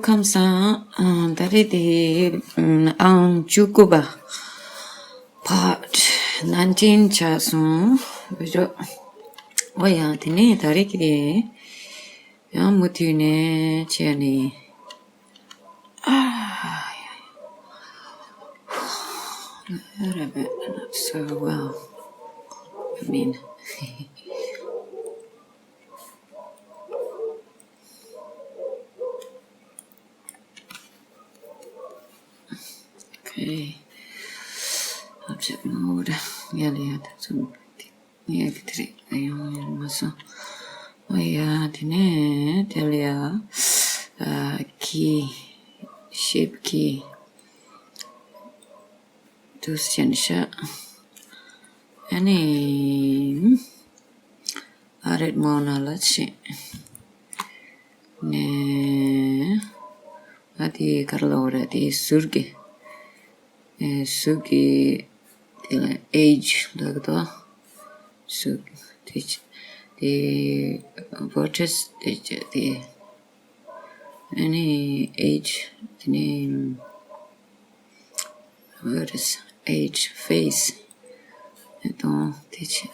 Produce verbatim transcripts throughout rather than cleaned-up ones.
ཁམས་བཟང་། ཨ། ད་རེས་དེ་ཨང་བཅུ་དགུ་པ། Part nineteen ཆགས་སོང་། བི་ཌི་ཡོ། ཨོ་ཡ། དེ་ནས་ད་རེས་ཀྱི་ཡང་མུ་མཐུད་ནས་བྱས་ནས། ཨ། Not so well. I mean. Okay. Object mode. ཡ་ལ་ཡ་ད་ཚོ་ཡ་གི་དེ་རེད། ཨ་ཡོང་ཡོང་མ་སོང་། ཨོ་ཡ། དེ་ནས་དེ་ལ་ཡ། ཨ། key, shape key འདུག་སེ་བྱས་ནས་བཞག་ཨ་ནི། ཨ་རེད་མོ་ན་ལ་ཕྱིན་ནས། ཨ་དེ་ག་རེ་ལབ་དགོས་རེད། དེ་ཟུར་གྱི། ཨེ། ཟུར་གྱི་དེ་ལ་edge ལབ་ཀྱི་འདུག་ཟུར་དེ་ཆ་དེ་vertex དེ་ཆ་དེ། ཨ་ནི་edge དེ་ནི། Where is edge, face? ཨེ། དོན་དེ་ཆ།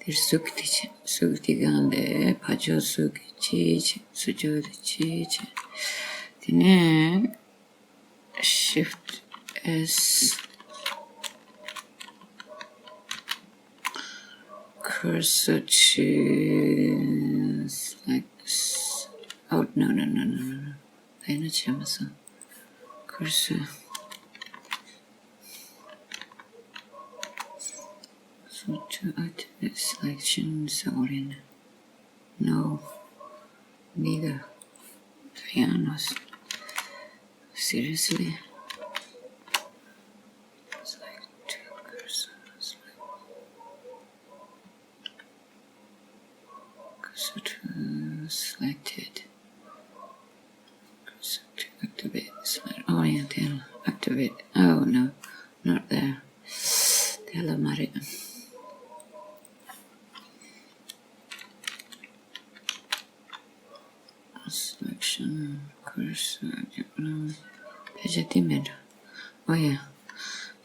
དེར་ཟུག་དེ་ཆ། ཟུག་དེ་གང་ལས་ཕ་ཇོ་ཟུག་གི་ཅི་ཆ། སུ་ཇོ་དེ་ཅི་ཆ། དེ་ནས་shift S, cursor to select. Oh, no, no, no, no, no, no. དེ་ནི་བྱས་མ་སོང་། cursor. So to activate selection, so what in? No, neither. Yeah, no. Seriously? It's like two cursors. Cursor to selected. Cursor to activate. Select orientation. Activate. Oh no, not there. དེ་ལ་མ་རེད། Selection, cursor, ཕལ་ཆེར་དེ་མེད་འགྲོ། ཨོ་ཡ།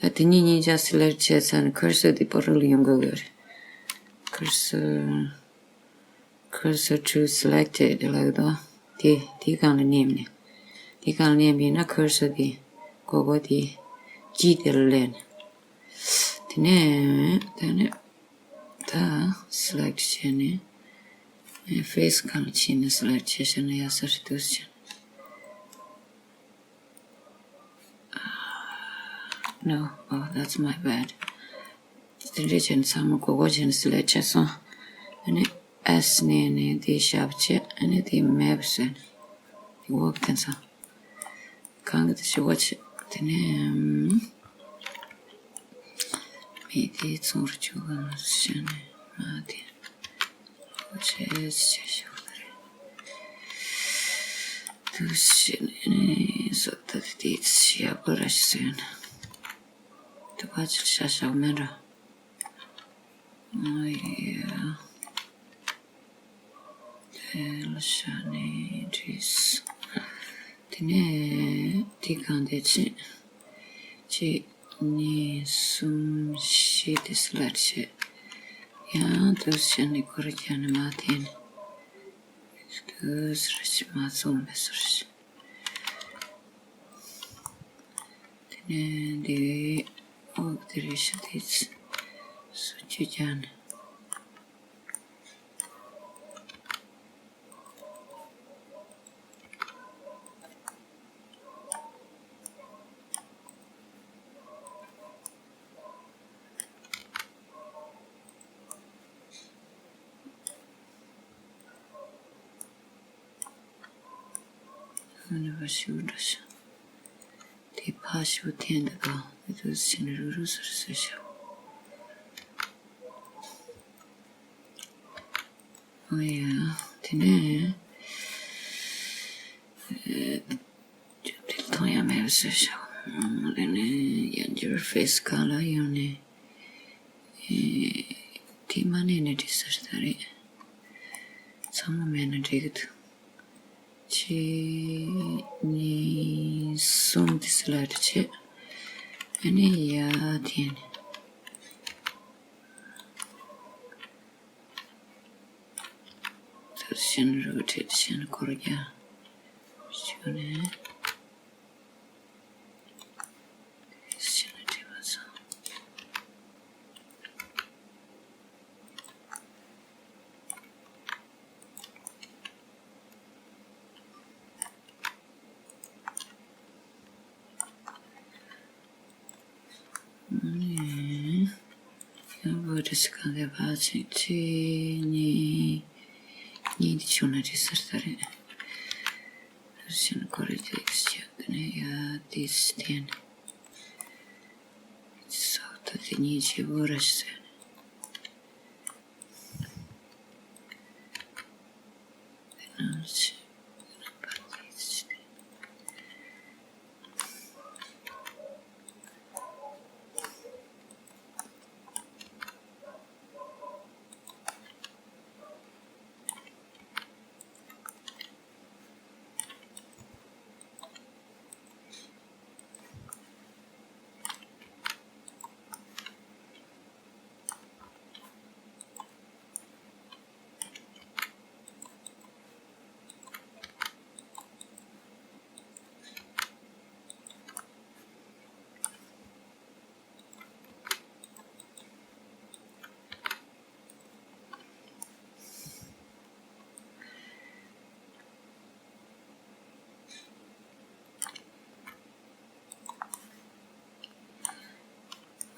ད་དེ་གཉིས་གཉིས་ཆ་select བྱས་ཚར་ནས་cursor དེ་པོ་རུ་ལ་ཡོང་དགོས་ཀྱི་རེད། Cursor, cursor to selected ལབ་ཀྱི་འདུག་དེ་དེའི་སྒང་ལ་མནན་ནས། དེའི་སྒང་ལ་མནན་པ་ཡིན་ན་cursor དེ་སྒོར་སྒོར་དེ་དཀྱིལ་དེ་ལ་སླེབས་ནས། དེ་ནས་དེ་ནས། ད་select བྱས་ནས། ཨེ། face སྒང་ལ་ཕྱིན་ནས་select བྱས་བྱས་ན་ཡག་ས་རེད་འདུག་ཟེར། No, oh, that's my bad. དེ་འདྲ་བྱས་ནས་ཚང་མ་སྒོར་སྒོར་བྱས་ནས་select བྱས་སོང་། ཨ་ནི་S མནན་ནས་དེ་བཞག་བྱས། ཨ་ནི་དེ་མེད་པ་བཟོས་ནས། དེ་འོག་དེ་ཚང་། གང་གི་དེ་ཞུ་བ་བྱེད། དེ་ནས་མི་དེ་ཚོང་རུ་བཅུག་ག་མ་བྱས་ནས་མ་དེ་ལོ་ཆེ་ཆེ་ཞིག་རེད། དུ་ཞིག་ནས་སོ་ད་དེ་དེ་ཞིག་ཡག་པོ་ར་ཞིག་ཟོས་ན་དུ་བ་ཅིག་ཤ་ཤག་མེད་ར། ཨ་ཡ། དེ་ལ་ཤ་ནས་བྲིས། དེ་ནས་དེ་གང་དེ་ཕྱིན། གཅིག་གཉིས་གསུམ་བཞི་དེ་select བྱས། ཡང་དུ་ཤ་ནས་སྐོར་རྒྱག་ནས་མ་འཐེན། དུ་ཟེར་ཞིག་མ་བཙོང་བའི་ཟེར་ཞིག་དེ་ནས་འདི་འོག་དེ་རེ་ཞིག་དེ་སུ་ཅི་ཀྱང་ཨ་ནི་བ་ཞུ་འདྲ་ཞིག་དེ་ཕ་ཞུ་འཐེན་འདི་ག་དེ་དུས་ཕྱིན་རུ་རུ་ཟུར་ཟུར་ཞིག་ཨོ་ཡ། དེ་ནས་ཨེ། ཅོ་དེ་མཐོང་ཡ་མེད་པ་བཟོས་ཤག་དེ་ནས་ཡང་འགྱུར་face སྒང་ལ་ཡོང་ནས། ཨེ། དེ་མ་ནས་ནས་འབྲི་ས་རེད་ད་རེད། ཚང་མ་མེད་ན་འགྲིག་གི་འདུག་གཅིག་གཉིས་གསུམ་དེ་སི་ལེག་ཊི་བྱས། ཨ་ནི་ཡར་འཐེན། ད་གཞན་རོ་ཊེ་ཊི་གཞན་སྐོར་རྒྱག་ཞུ་ནས། གཞན་བྲིས་པ་ཚང་། ཡང་བོ་ཊི་སི་གང་ག་བ་ཆེ་ཆེ་གཉིས་གཉིས་དེ་བྱུང་ན་རེད་ཟེར་ས་རེད། ཤིན་ཀོ་རེ་ཏེག་སི་ཆགས་ནས་ཡ་དེ་སི་ཐེན། སོགས་ད་དེ་གཉིས་བྱེད་བོ་ར་ཤི་ཟེར། དེ་ནང་ཆེ།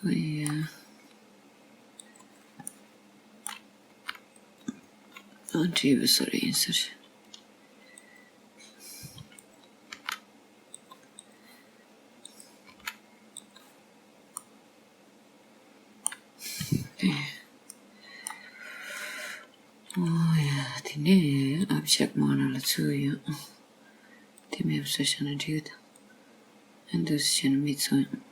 ཨོ་ཡ། ཨ་འདྲི་བ་སོ་རེ་ཡིན་ཟེར། ཨོ་ཡ། དེ་ནས་ཨབ་ཇེག་མོ་ན་ལ་ཚུར་ཡོང་། དེ་མེད་པ་བཟོས་བཞག་ན་འགྲིག་གི་འདུག་ཨ་འདུག་སེ་བྱས་ན་མི་ཚང་།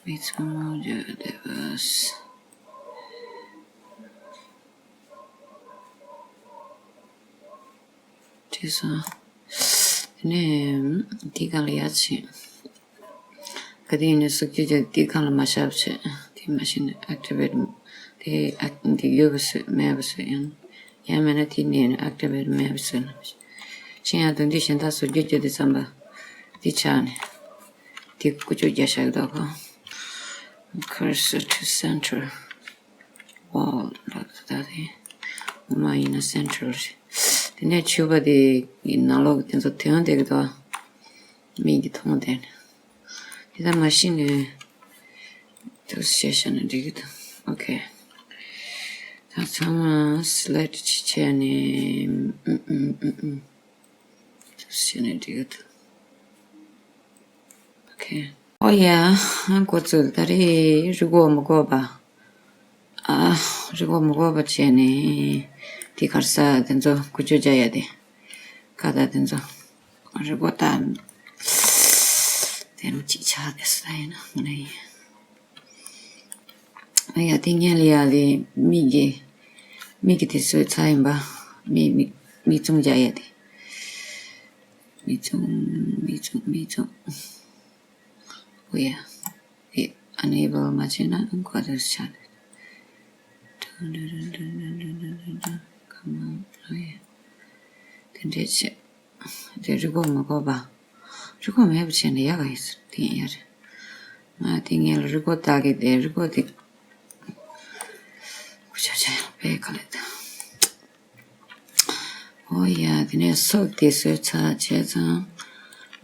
མི་ཚང་མ་འཇོག་བསྡད་པ། བྲིས་སོང་། དེ་ནས་དེའི་སྒང་ལ་ཡར་ཕྱིན། ག་དུས་ཡིན་ནའི་སོ་སྐྱེ་ཅན་དེའི་སྒང་ལ་མ་བཞག་བྱས། དེ་མ་གཞི་ནས་ཨེག་ཊི་བེ་ཊི་དེ་ཨེག་འདི་ཡོད་པ་བཟོས་མེད་པ་བཟོས་ཡང་། ཡང་མིན་ན་དེ་ནས་ཨེག་ཊི་བེ་ཊི་མེད་པ་བཟོས་ན། གཞན་ཡང་དོན་དུ་གཞན་དག་སོ་སྐྱེ་ཅན་དེ་ཙམ་པ། དེ་ཆགས་ནས། དེ་ཀུ་ཅོ་རྒྱག་བཞག་གི་འདུག་ག Cursor to center. Wall ལབ་ད་དེ། ངོ་མ་ཡིན་ན་སེན་ཊར་རེད། དེ་ནས་ཕྱུ་པ་དེ་ཡི་ནང་ལོགས་དེ་ཚོ་དོན་དེ་གི་དོ། མིག་གིས་མཐོང་དེ། དེ་ལྟར་མ་ཤེས་ནས། དུ་ཞེས་བྱ་ནས་འགྲིག་གི་འདུག་ཨོ་ཁེ། ད་ཚང་མ་སི་ལེག་ཊི་ཅིག་བྱས་ནས། ཨུམ་ཨུམ་ཨུམ་ཨུམ། དུ་ཞེས་ནས་འགྲིག་གི་འདུག་ཨོ་ཁེ། ཨོ་ཡ། འགོ་ཚུགས། ད་རེས་རི་མགོ་མི་དགོས་པ། ཨ། རི་མགོ་མི་དགོས་པ་བྱས་ནས། དེ་གར་ས་དེ་ཚོ་ཀུ་ཅོ་རྒྱག་ཡ་དེ། ཁ་ད་དེ་ཚོ། རི་མགོ་ད། དེ་རུ་ཅིག་ཆགས་དེ་སུ་ད་ཡིན་ན་ངོ་ནས་ཡིན། ཨ་ཡ་དེ་ངན་ལ་ཡ་ལས་མིག་གི་མིག་གི་དེ་སོས་ཚ་ཡིན་པ། མིག་མིག་མིག་བཙུམ་རྒྱག་ཡ་དེ། མིག་བཙུམ་མིག་བཙུམ་མིག་བཙུམ། ཨོ་ཡ། ཨེ་ཨ་ནེ་བལ་མ་བྱས་ན་ཨང་ཁ་དུ་ཆ་ནས། ཨོ་ཡ། དེ་འདྲས་བྱས། དེ་རི་མགོ་མ་དགོས་པ། རི་མགོ་མེད་པ་བྱས་ན་ཡག་ག་ཡིན་ཟེར་དེ་ཡིན་ཡ་རེད། ང་དེ་ངས་ལ་རི་མགོ་བཏགས་ཀྱི་དེ་རི་མགོ་དེ། ཀུ་ཅོ་ཅན་པའི་ཁ་ལེ་ད། ཨོ་ཡ། དེ་ནས་སོགས་དེ་སོས་ཚར་བྱས་ཙང་།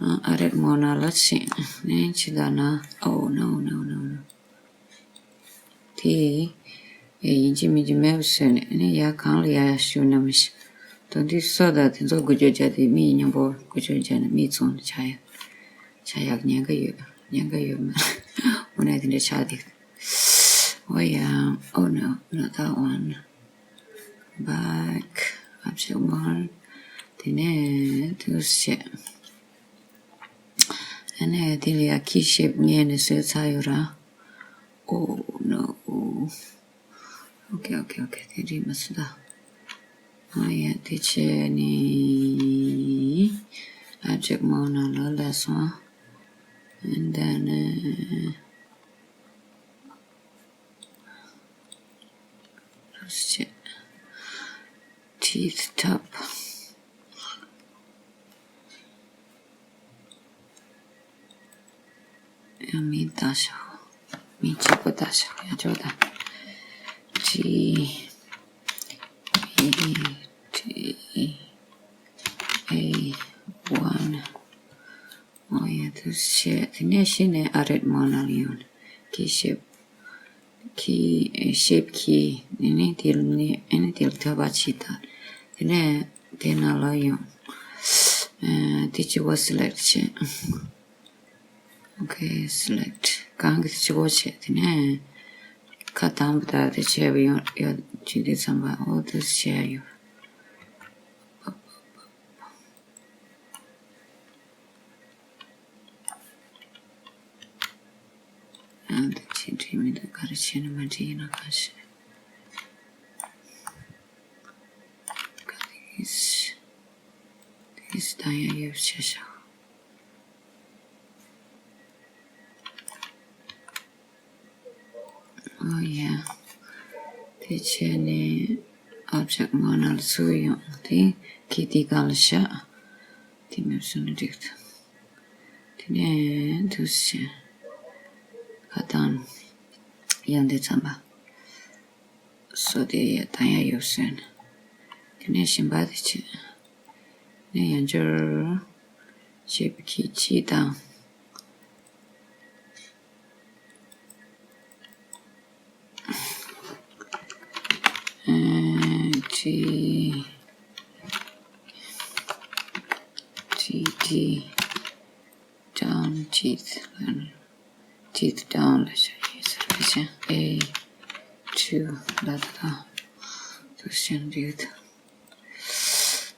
ཨ་རེད་མོ་ན་ལ་ཕྱིན་ནས་ཕྱི་ལ་ན། ཨོ་ནོ་ནོ་ནོ་ནོ། དེ་ཡིན་གཅིག་མིན་གཅིག་མེད་པ་བཟོས་ནས་ནི་ཡར་གང་ལ་ཡར་ཞུ་ན་མི་ཤེས། དོན་དུ་སོ་དང་དེ་ཚོ་འགུལ་སྐྱོད་བྱས་ཏེ་མི་ཡི་མཉམ་པོ་འགུལ་སྐྱོད་བྱས་ནས་མི་ཚོང་ནས་ཆ་ཡག་ཆ་ཡག་ཉེན་ཁ་ཡོད། ཉེན་ཁ་ཡོད་མ་རེད། འོ་ན་དེ་འདྲ་ཆགས་འདུག་ཨོ་ཡ། Oh no, not that one. Back. Option one. དེ་ནས་དུས་བྱས། ཨ་ནས་དེ་ལ་ཡ་ཁྱི་ཞིབ་ཉན་ནས་བཟོས་ཚར་ཡོད་ར། Oh no. Okay, okay, okay. དེ་རིགས་མ་སུ་ད། ཨ་ཡ་དེ་བྱས་ནས་object mode ནང་ལོགས་ལ་སོང་། And then uh, let's check teeth top. ཡང་མིང་བཏགས་ཤག་མིང་གཅིག་པོ་བཏགས་ཤག་ཡ་ཅོ་ད། G E T A one. ཨོ་ཡ་དུ་བྱས། དེ་ནས་གཞི་ནས་object mode ནང་ལ་ཡོང་། ཀི་ཤེབ། ཀི་ཤེབ་ཀི་ནི་ནི་དེ་ནི་ཨ་ནི་དེ་ལ་ཐོད་པ་ཕྱིས་དང་། དེ་ནས་དེ་ནང་ལ་ཡོང་། ཨ་དེ་གཅིག་པོ་select བྱས། Okay, select. གང་གི་གཅིག་པོ་བྱས། དེ་ནས་ཁ་དང་པོ་དག་དེ་བྱས་པ་ཡོང་ཡོད་ཅིག་དེ་ཚང་པ་ཨོ་དུ་བྱས་ཡོད། ཨ་འདི་ཅི་འདྲི་མི་འདུག་ག་རེ་བྱས་ནས་མ་འདྲི་ཡིན་ན་ག་ཤེད། ག་དེ་ཨིས་དེ་ཨིས་ད་ཡང་ཡོད་བྱས་ཤག་ཨོ་ཡ། དེ་བྱས་ནས་object མང་ན་ལ་ཚུར་ཡོང་དེ་ཁྱེད་དེ་གང་ལ་བཞག་དེ་མེད་སོང་ན་འགྲིག་ཐུབ། དེ་ནས་འདུག་སེ་ཁ་བཏང་ཡང་དེ་ཚང་པ་སོ་དེ་ཡ་བཏང་ཡ་ཡོད་སོང་ན་དེ་ནས་གཞན་པ་དེ་བྱས་ནས་ཡང་འབྱོར་ཞེས་པའི་ཁྱི་ཅི་དང་། G G G down teeth teeth down ལ་ཤ་ཡིན་ས་རེད་ཤ། A two ལ་ད་དུ་ཤན་རིགས།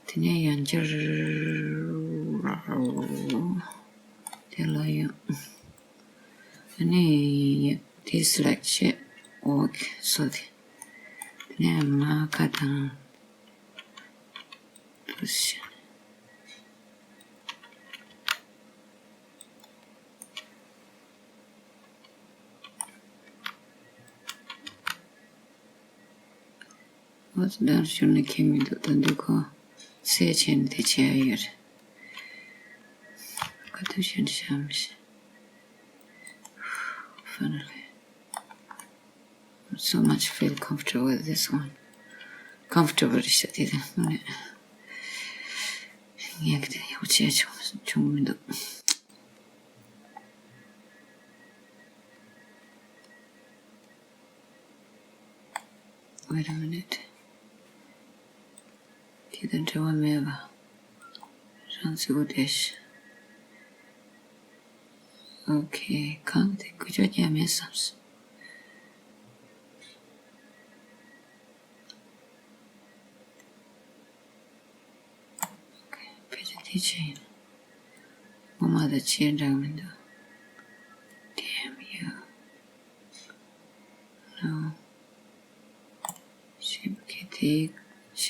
དེ་ནས་ཡང་བསྐྱར་དེ་ལ་ཡང་ཨ་ནི་དེ་select བྱས། ཨོ་ཁེ་སོ་དེ་དེ་ནས་མ་ཁ་དང་དུ་ཤན། ཨོ་ཙི་ལྟར་བྱུང་ན་ཁྱད་མི་འདུག་ད་འདི་ཁོ་སེ་བྱས་ནས་དེ་བྱས་ཡོད་རེད། ཁ་ཐུག་བྱས་ནས་བྱ་མི་ཤེས། Finally. I'm so much feel comfortable with this one. Comfortable རེད་ཤག་དེ་དེ་ནས་ངས་གི་དེ་ཡག་པོ་བྱས་བྱུང་བྱུང་མི་འདུག Wait a minute. དེ་དང་འབྲེལ་བ་མེད་པ། རང་ཚིག་པོ་བསྡད་ཤག་ཨོ་ཁེ། གང་དེ་འགུལ་སྐྱོད་རྒྱག་མེད་བསམ་སོང་། ཕལ་ཆེར་དེ་ཆེ་ཡིན། ངོ་མ་དང་ཆེ་འདྲ་མི་འདུག Damn you. No. ཞིབ་ཀྱི་དེ་བྱས་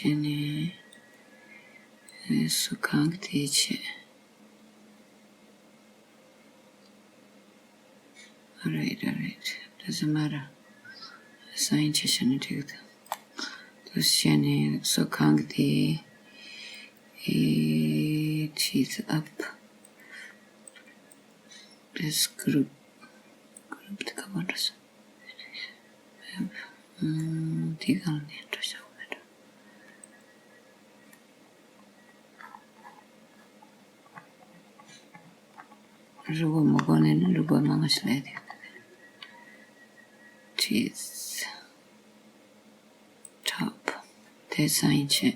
ནས་སུ་གང་གི་དེ་བྱས། Alright, alright. Doesn't matter. Assign བྱས་བྱས་ན་འགྲིག་གི་འདུག་དུ་བྱས་ནས་སོ་གང་གི་དེ་ཨེ་ཆིས་ཨབ། This group. Group དེ་ག་པར་འགྲོ་སོང་། ཨམ། དེ་གང་ནས་འགྲོ་ཤག་མེད་འགྲོ། རུ་བོ་མོ་གོ་ནས་ནི་རུ་བོ་མང་ང་ཞིག་ལས་དེ། Teeth top དེ་སང་ཡིན་ཆེ།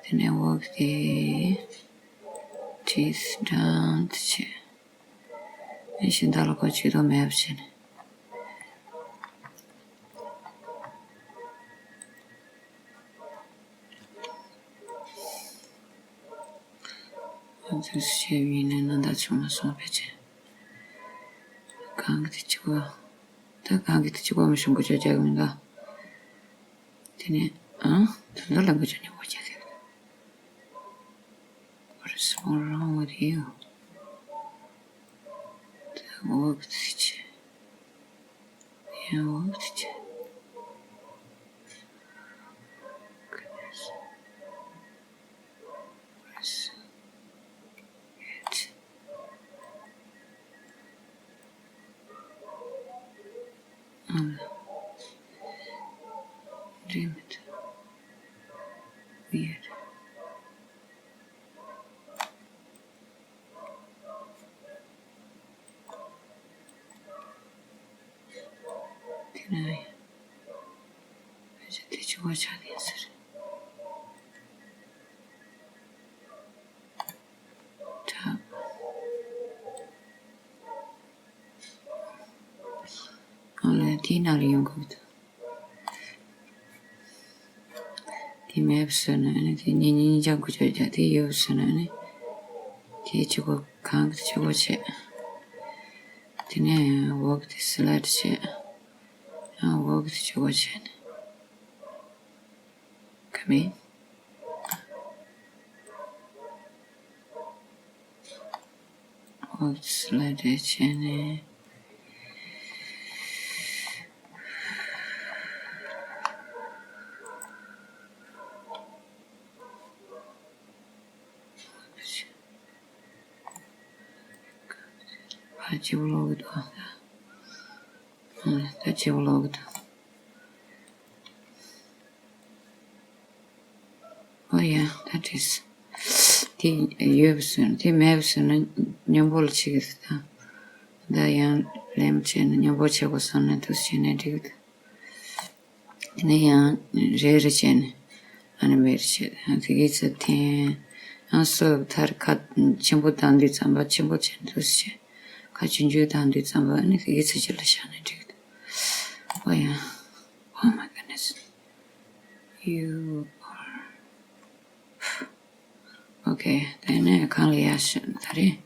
དེ་ནས་འོག་དེ་teeth down དེ་ཆེ། ཨེ་ཤིང་ད་ལ་ཁོ་ཆུ་དོ་མེད་པ་བྱས་ནས། ཨ་ཙི་ཞེས་ཡིན་ནས་ན་ད་ཆུང་མ་སོང་བས་ཆེ། གང་གི་དེ་གཅིག་པ། ད་གང་གི་དེ་གཅིག་པ་མི་ཤོང་གི་ཆོ་རྒྱག་མི་འདུག་དེ་ནས་ ཨང་། དོན་དག་ལ་འགོ་བཅོས་ནས་འོ་བྱས་ཟེར། What is wrong with you? The work teacher. Yeah, work teacher. Goodness. What is it? ཨང་། རེད་མི་འདུག Weird. དེ་ནས་ཕལ་ཆེར་དེ་བྱུང་བ་ཆགས་ཡིན་ཟེར། ཁྲག་ཨ་ལས་དེའི་ནང་ལ་ཡོང་དགོས་འདུག་དེ་མེད་པ་བཟོས་ན་ནི་དེ་གཉིས་གཉིས་ཀྱང་འགུལ་སྐྱོད་རྒྱག་དེ་ཡོད་པ་བཟོས་ན་ནི་དེའི་གཅིག་པོ་གང་གི་གཅིག་པོ་བྱས། དེ་ནས་འོག་གི་དེ་སི་ལེག་བྱས། ཡང་འོག་གི་དེ་གཅིག་པོ་བྱས་ནས། ཁ་མིན། འོག་གི་དེ་སི་ལེག་བྱས་ནས། ཕར་སྤྱི་བོ་ལོག་གི་འདུག་ཨ། ད་སྤྱི་བོ་ལོག་གི་འདུག་ཨོ་ཡ། ད་བྲིས། དེ་ཡོད་པ་བཟོས་ན་དེ་མེད་པ་བཟོས་ན་སྙོམས་པོ་ལ་ཆི་གི་ཟེར་ད། ད་ཡང་ལེམ་བྱས་ནས་སྙོམས་པོ་བྱེད་དགོས་བསམ་ན་འདུག་བྱས་ནས་འགྲིག་གི་འདུག་དེ་ནས་ཡང་རེ་རེ་བྱས་ནས་ཨ་ནི་མེ་རེ་བྱས་ཨ་དེ་གི་ཚེ་འཐེན། ཡང་སོ་ཐར་ཁ་ཆེན་པོ་བཏང་དུས་ཙམ་པ་ཆེན་པོ་བྱས་འདུག་བྱས། ཁ་ཆུང་ཆུང་བཏང་དུས་ཙམ་པ་ཨ་ནི་དེ་གི་ཚེ་ཅི་ལ་བཞག་ནས་འགྲིག་འདུག་ཨོ་ཡ། Oh my goodness. You are Okay, དེ་ནས་གང་ལ་ཡ་ཤི་ད་རེད།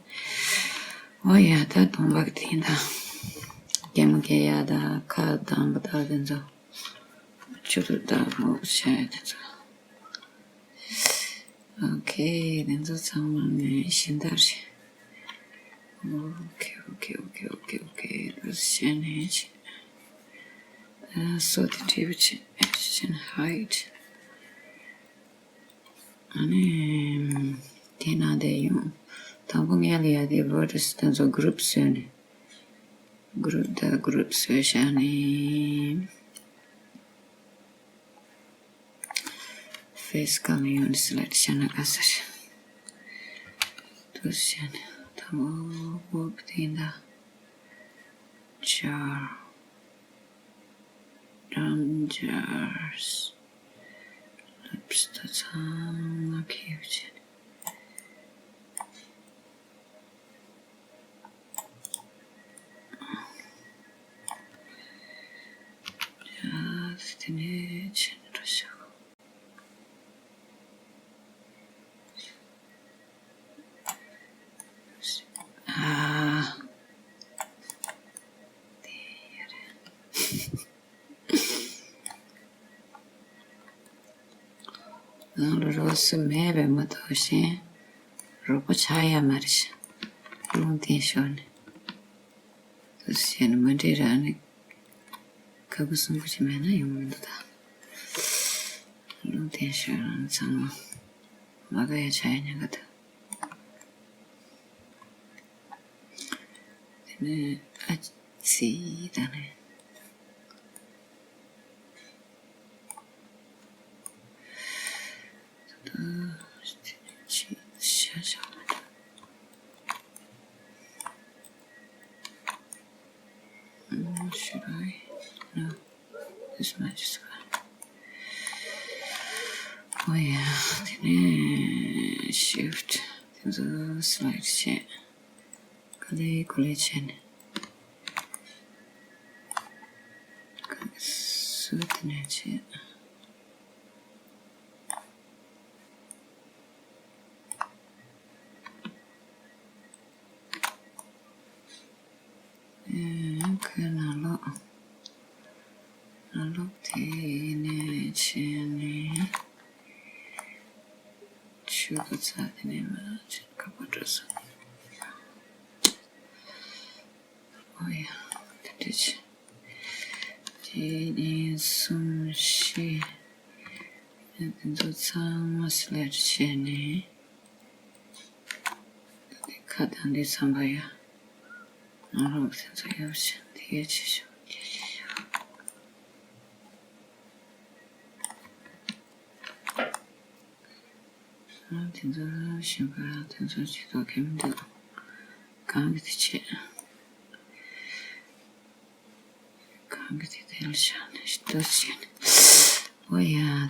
ཨོ་ཡ། ད་གདོང་པ་གི་དེ་ད་སྐྱེད་མོ་སྐྱེད་ཡ་ད་ཁ་གདངས་པ་ད་དེ་ཚོ་ཆུ་རུ་ད་མོ་བྱས་དེ་ཚོ། Okay, དེ་ཚོ་ཚང་མ་ནས་གཞན་དག་རེད། Okay, okay, okay, okay, okay. བྱས་ནས་བྱས། སོ་དེ་འབྲས་བུ་བྱས་བྱས་ནས་hide། ཨ་ནི། དེ་ནང་དེ་ཡོང་། དང་པོ་ངས་ལ་ཡ་དེ་vertex དེ་ཚོ་group བཟོས་ནས། group དང་group བཟོས་བཞག་ནས། face color ཡོང་ནས་select བྱས་ན་ག་ས་རེད། དུ་བྱས་ནས་དང་པོ་དེ་ཡིན་ད། ཇར། ཌམ་ཇར། ལིབ་སི་ད་ཚང་མ་ཁེབས་བྱས་ནས། ཡ། དེ་ནས་ཕྱིན་འགྲོ་ཤག་ཨ། དེ་ཡ་རེད། ནང་ལ་རོགས་སུ་མེད་པས་མ་གཏོགས་གཞན་རོགས་པ་ཆགས་ཡ་མ་རེད་ཤག་རླུང་བསྟན་ཤོར་ནས། དུ་བྱས་ནས་མ་འདྲེས་ར་ནི། ཁ་ཁུ་སུམ་ཁུ་ཅིག་མེད་ན་ཡོང་མི་འདུག་ད། རླུང་བསྟན་ཤོར་རང་ཚང་མ། མ་ག་ཡ་ཆགས་ཡ་ཉེན་ཁ་འདུག་དེ་ནས་ཨ་ཙི་ད་ནས། Should I? No. This matches fine. Oh yeah. དེ་ནས་shift དེ་ཚོ་slide བྱས། ག་ལེ་ག་ལེ་བྱས་ནས། ག་སུ་དེ་ནས་བྱས། ཨེ། ཁོའི་ནང་ལོགས། ནང་ལོགས་དེ་ནས་བྱས་ནས། ཆུ་ག་ཚ་དེ་ནས་མ་ཆེན་ཁ་པར་འགྲོ་སོང་། ཨོ་ཡ། དེ་འདྲ་བྱས། དེ་ནས་གསུམ་བཞི། དེ་ཚོ་ཚང་མ་སི་ལེག་བྱས་ནས། ཁ་དང་འདི་ཚང་པ་ཡ། ནང་ལོགས་དེ་ཚོ་ཡོད་ཤག་དེ་གས་ཆེ་ཤོག་ཨ་དེ་ཚོ་ཞིམ་པ་དེ་ཚོ་ཅི་ཐོག་གེ་མི་འདུག་གང་གི་དེ་ཆེ། གང་གི་དེ་དེ་ལ་བཞག་ནས་ཤི་ཏོ་བྱས་ནས། ཨོ་ཡ་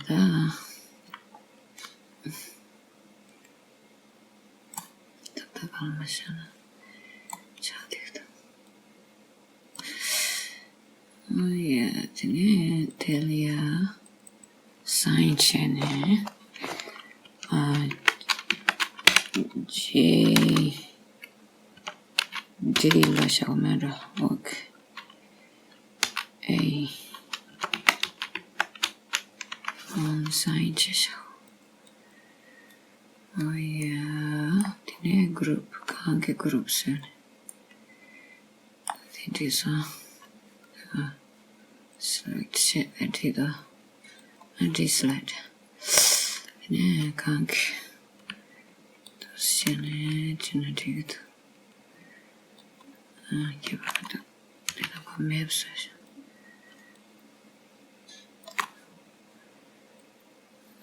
ད། ད་ལྟ་གང་མ་བྱས་ན་ཆགས་འདུག་ད། ཨོ་ཡ་དེ་ནས་དེ་ལ་ཡ་སའིན་བྱས་ནས། ཨ་ཇེ་ཇེ་ལ་བཞག་མེད་ར། ཨོ་ཁེ། ཨེ། ཨམ་སའིན་བྱས་ཤག་ཨོ་ཡ། དེ་ནས་གུ་རུབ་གང་གི་གུ་རུབ་ཟེར་ནས། དེ་འདྲས་སོང་། ཨ། སི་ལེག་བྱས་ཨ་འདྲས་དང་། ཨ་འདྲས་སི་ལེག་དེ་ནས་གང་གི་དུ་བྱས་ནས་ཅི་ན་འགྲིག་གི་འདུག་ཨ་ཁྱད་པར་མི་འདུག་དེ་ལ་ཁོ་མེབ་བཟོས་ཤག་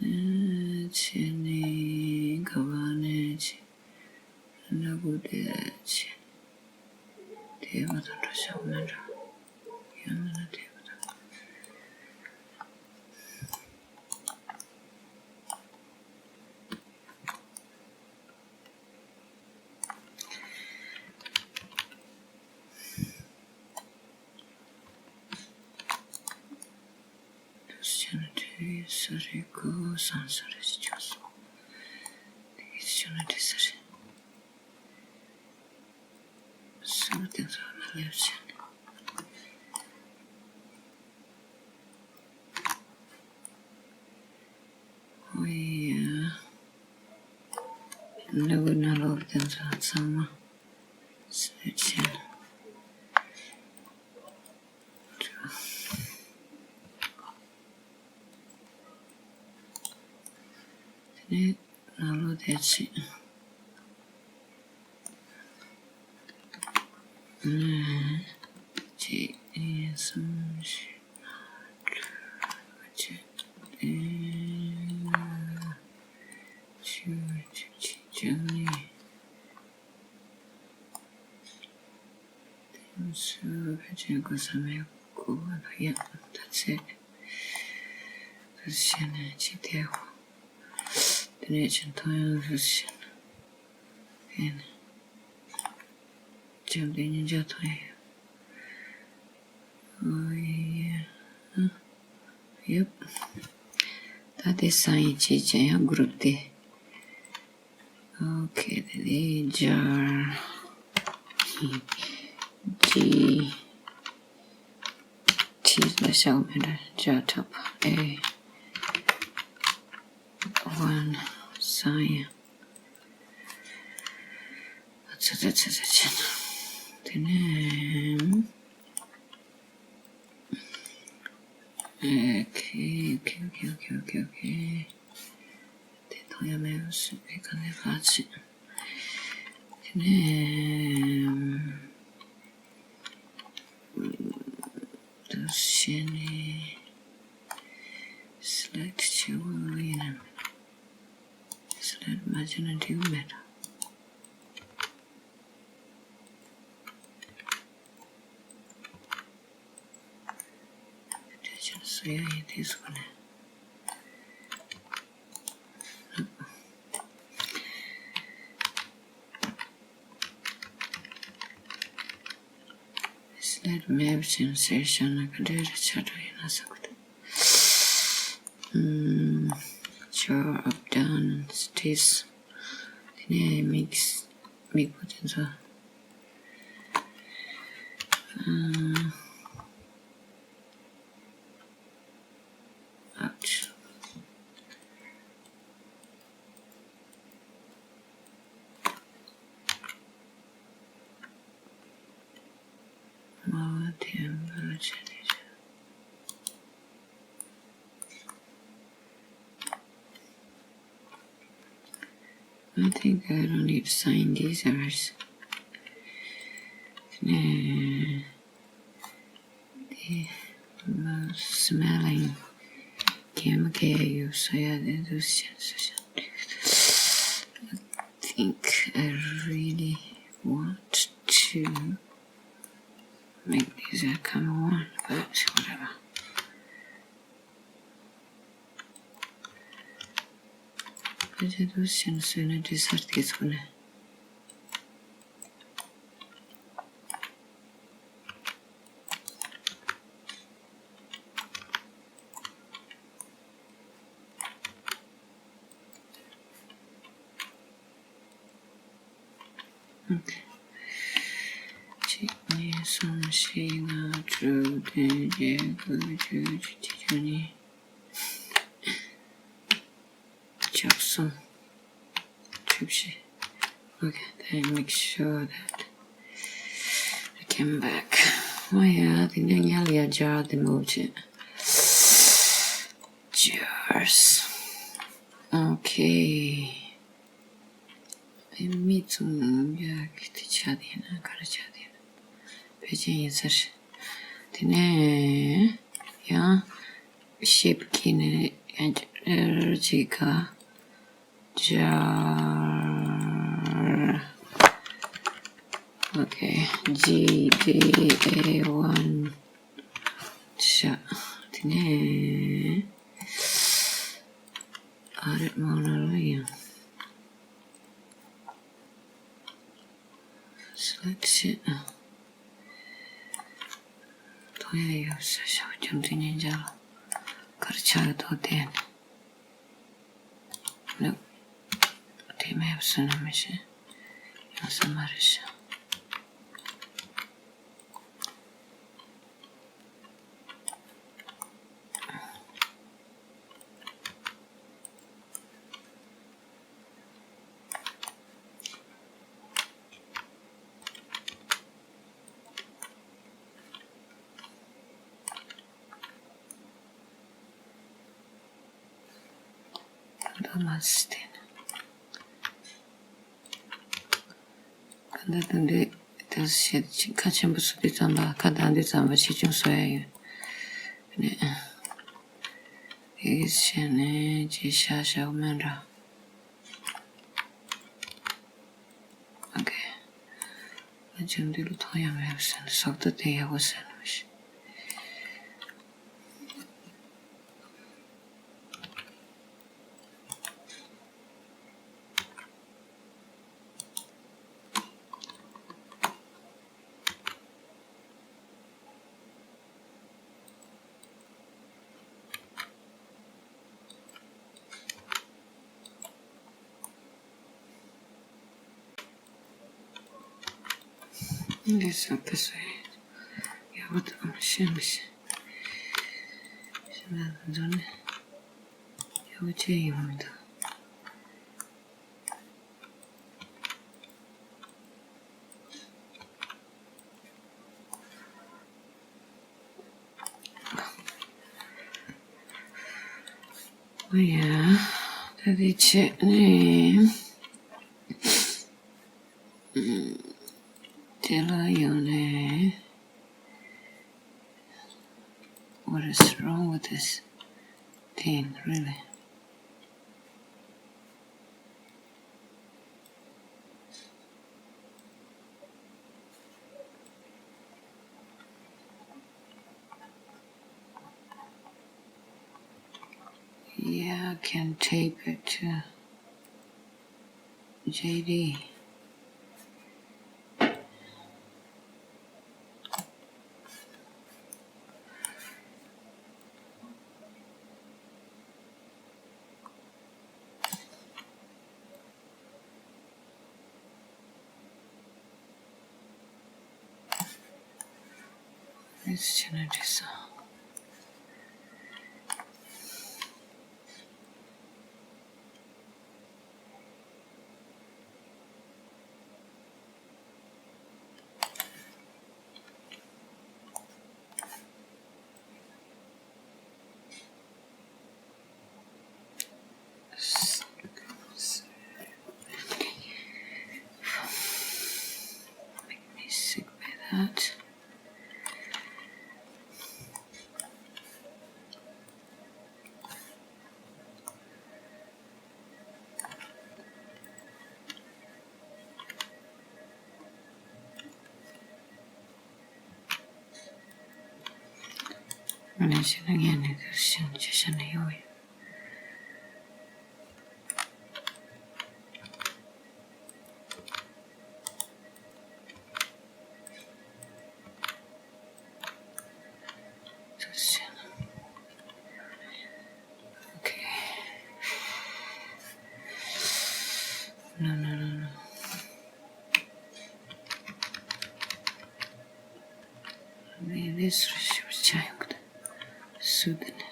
ཨ་བྱས་ནས་ག་བ་ནས་བྱས། ན་གུ་དེ་བྱས། དེ་བ་དང་འགྲོ་ཤག་མེད་འགྲོ། ཡང་མིན་ན་དེ་བ་དང་། དུས་ཆེན་དུས་ས་རེ་ཀོ་སང་ས་རེ་ཅི་ཆོག་སོང་། དེ་ཆེན་དུས་ས་རེ། སུ་དེ་ཚོ་མ་སླེབས་ཆེན། ཨོ་ཡ། ནུ་བོ་ནང་ལོགས་དེ་ཚོ་ཚང་མ་སླེབས་ཆེན། དེ་ནས་ནང་ལོགས་དེ་ཕྱིན། གཅིག་གཉིས་གསུམ་བཞི་ལྔ་དྲུག་བརྒྱད་དེ་བཅུ་བཅུ་གཅིག་བཅུ་གཉིས། དེ་ཚོ་ཕལ་ཆེར་དགོས་ས་མེད། དགོས་པ་ལ་ཡ་ད་ཚེ། རུ་བྱས་ནས་ཅི་དེ་དེ་ནས་ཅི་མཐོང་ཡང་རུ་བྱས་ནས། ཨེ་ནས། ཅང་དེ་ཉིན་ཅག་མཐོང་ཡ། ཨོ་ཡ། ཡབ། ད་དེ་སང་ཡིན་ཅི་བྱས་ཡང་གུ་རུབ་དེ། ཨོ་ཁེ། དེ་ནས་ཇར། ཇི། ཊི་ལ་བཞག་མེད་འགྲོ། ཇར་ཐོབ་ཨེ། ཝན་སང་ཡ། ཚ་ཚ་ཚ་ཚ་ཆེ་ན། དེ་ནས། ཨོ་ཁེ་ཨོ་ཁེ་ཨོ་ཁེ། དེ་མཐོང་ཡ་མེད་པ་སུ་བའི་ག་ནས་ཕར་ཕྱིན། དེ་ནས། དུ་བྱས་ནས་སི་ལེག་བྱེད་དགོས་ཡིན་ནམ། སི་ལེག་མ་བྱས་ན་འགྲིག་མེད། དེ་ཕྱིར་སུ་ཡང་ཡིན་དེ་སུ་ག་ནས། སི་ལེག་མེད་པ་ཅན་ཟེར་བཞག་ན་ག་འདྲ་རེ་ཆགས་འགྲོ་ཡིན་ན་བསམ་གི་འདུག་ཨུམ། ཇར། ཨབ་ཌའུན། སི་ཊེ་ཊི། དེ་ནས་མིག་སི། མིག་པོ་དེ་ཚོ། ཨུམ། ཨའུ་ཆི། I think I don't need to sign these errors. ནས། དེ། སྨན་སྨན་གླིང་། རྒན་མོ་གས་ཡོད་ས་ཡ་དེ་ཚོ་ཤེས་སུ་ཤེས། I think I really want to make these a common one, but whatever. ཕལ་ཆེར་དུ་ཤེས་སུ་ནས་འདྲི་སར་དེ་ཚོ་ནས། གཅིག་གཉིས་གསུམ་བཞི་ལྔ་དྲུག་བདུན་བརྒྱད་དགུ་བཅུ་བཅུ་གཅིག་བཅུ་གཉིས། བཅུ་གསུམ། བཅུ་བཞི། Okay, then make sure that I came back. Oh yeah, དེ་ནས་ཉལ་ཡ་སྦྱར་དེ་མོ་བྱེད། Cheers. Okay. ཨེ་མི་ཚང་ཡ་གི་དེ་ཆ་དེ་ན་ག་རེ་ཆ་དེ་ན་ཕལ་ཆེར་ཡིན་ས་རེད། དེ་ནས་ཡང་ཤེབ་ཀྱི་ནས་ཡང་ཅིག་ག་སྦྱར། Okay, G D A one. ཤ། དེ་ནས་ཨ་རེ་མ་ལ་ལ་ཡང་། སེ་ལེག་ཤན། ཐོ་ཡ་ཡོད་ས་ཤ་བ་ཅུང་ཙི་ཉན་ཅག་ལ་གར་ཆག་ཐོ་དེ་ནི། དེ་མེད་སུ་ན་མི་ཤེས། ཡང་ས་མ་རེད་ཤག་ད་མ་སི་ཏེ་ན། ག་འདི་དང་འདི་དེ་བཤད་ཅིག་ཁ་ཆེན་པོ་སུ་དེ་ཙམ་པ་ཁ་དང་འདི་ཙམ་པ་ཆེ་ཆུང་བཟོ་ཡ་ཡོད། ནས་དེ་བྱས་ནས་ཅི་ཤ་ཤ་མེད་འདྲ། ཨོ་ཁེ། ཨ་ཅང་འདི་ལ་ཐོང་ཡ་མེད་ཟེར་ན་སོག་ཏུ་དེ་ཡག་པོ་ཟེར་ན་མི་ཤེས། འདི་ས་ཕི་སོ་ཡ་བོ་དང་ཤེས་མི་ཤེས། ཤེས་ན་འདི་ནི་ཡག་པོ་ཅི་ཡིན་མི་འདུག་ཨོ་ཡ། ད་དེ་བྱས་ནས་དེ་ལ་ཡོང་ནས། What is wrong with this thing, really? Yeah, I can tape it to J D. It's generated sound. That. ང་ནས་བྱས་ན་ངས་ནི་ཁུར་ཤིང་ཅི་བྱ་ནས་ཡོད། Okay. No, no, no, no. Maybe this should check. Sudden.